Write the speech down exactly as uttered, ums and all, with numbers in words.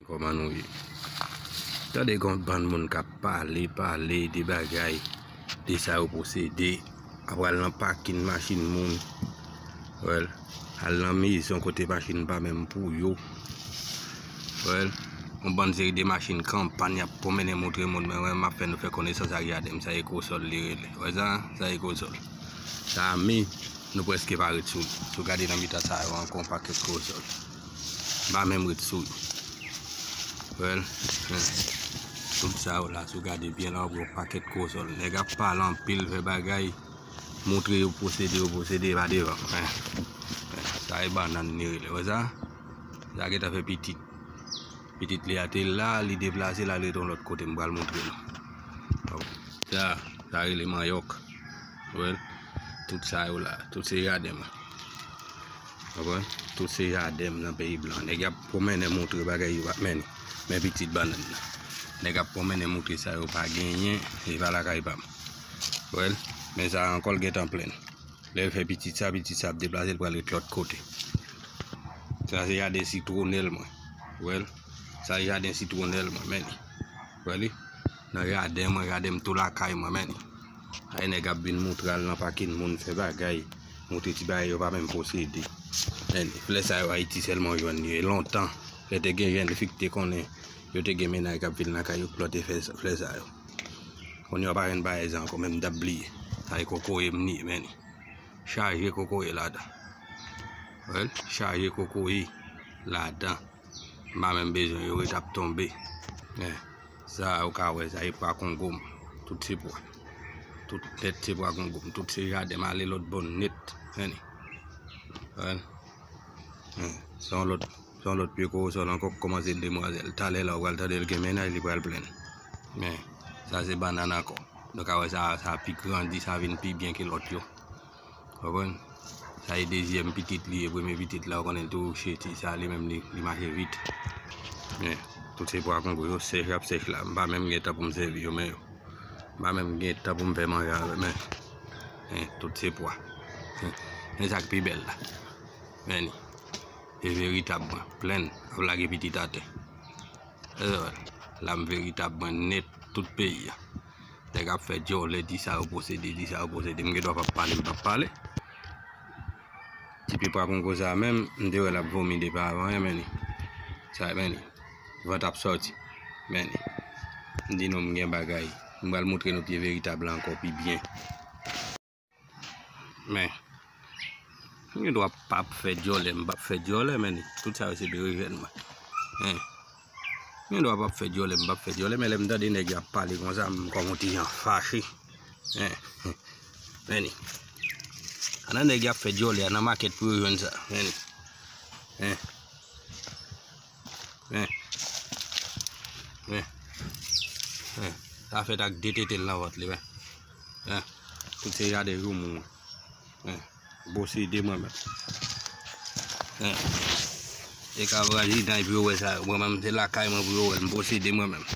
Kòman nou ye? Tande gon bann moun k ap pale, pale de bagay, de sa yo posede. Ap al nan pakin machin moun. Well, al nan mezon kote machin pa menm pou yo. Well, yon bann seri de machin kanpay y ap pwomennen montre moun, men mwen m ap fè nou fè konesans ak jaden m, sa e Kosòl li rele. Wè sa? Sa e Kosòl. Sa men, nou prèske pa ret sou li. Si w gade nan mitan sa yo ankò, yon pakèt Kosòl. M pa menm ret sou yo. Well, hein. Tout sa yo la, si w gade byen la, w ap wè yon pakèt Kosòl. Nèg ap pale anpil, fè bagay, montre yo posede, yo posede, pa devan. Hein. Hein. Sa e bannann li rele, wè sa? Sa gentan fè pitit. Pitit li a te la, li deplase, l al rete yon lòt kote, m pral montre nou. Sa, sa rele manyòk. Well, tout sa yo la, tout se jaden mwen. Konprann? Tout se jaden m nan peyi blan. Nèg y ap pwomennen montre bagay yo pa, men, men pitit bannann nan. Nèg ap pwomennen montre sa yo pa genyen, e pa lakay pa m. Well, men sa ankò l gentan plenn. Lè l fè pitit sa, pitit sa ap deplase, l pral ret lòt kote. Sa se jaden sitwonèl mwen. Well, sa se jaden sitwonèl mwen, men li. Wè li? Nan jaden mwen, jaden m tou lakay mwen, men li. Ay nèg ap vin montre al nan pakin moun fè bagay, montre ti bagay yo pa menm posede. Men li, flè sa yo Ayiti sèlman w jwenn li, e lontan. Lè te gen jèn fi ki te konnen, yo te gen mennaj k ap vin lakay yo plante flè sa yo. Kounye a w pa jwenn bagay sa ankò, men m t ap bliye. Sa e kokoye m li ye, men li. Chaje kokoye ladan. Well, chaje kokoye ladan. M pa menm bezwen yo, yo t ap tonbe. Men, sa ou ka wè, sa e pwa Kongo m. Tout se pwa. Tout nèt se pwa Kongo m. Tout se jaden m ale lòt bò nèt. Men li. Well, men, se yon lòt, se yon lòt pye kowosòl ankò k kòmanse demwazèl. Talè la, ou pral tande l gen mennaj, li pral plenn. Men, sa se bannann ankò. Nou ka wè sa, sa pi grandi, sa vin pi byen ke lòt yo. Konprann? Sa e dezyèm pitit li ye, premye pitit la, ou konnen l tou cheti, sa li menm li, li mache vit. Men, tout se pwa Kongo yo, sèch y ap sèch la. M pa menm gen tan pou m sèvi yo, men yo. M pa menm gen tan pou m fè manje avè, men. Men, tout se pwa. Men, men sa k pi bèl la. Men li. E veritab mwen, plenn, ap lage pitit atè. E, la m veritab mwen nèt tout peyi a. Nèg ap fè djòlè, di sa yo posede, di sa yo posede. M gen dwa p ap pale, m p ap pale. Ti pye pwa Kongo sa menm, m te wè l ap vomi depi avan yè, men li. Sa, men li. Vant ap sòti. Men li. M di nou m gen bagay. M pral montre nou pye veritab la ankò pi byen. Men, m gen dwa p ap fè djòlè, m p ap fè djòlè, men li. Tout sa yo se berejèn mwen. Hein. M gen dwa p ap fè djòlè, m p ap fè djòlè, men lè m tande nèg yo ap pale konsa, m kòm yon ti jan fache. Hein. Men li. Annan nèg y ap fè djòlè a nan makèt pou yo jwenn sa. Men li. Hein. Hein. Hein. Hein. Sa fèt ak de tete l nan vant li, men. Hein. Tout se jaden joumou mwen. Hein. Posede mwen menm. Hein. E ka vwazinay pou yo wè sa yo. Mwen menm, se lakay mwen pou yo wè l. M posede mwen menm.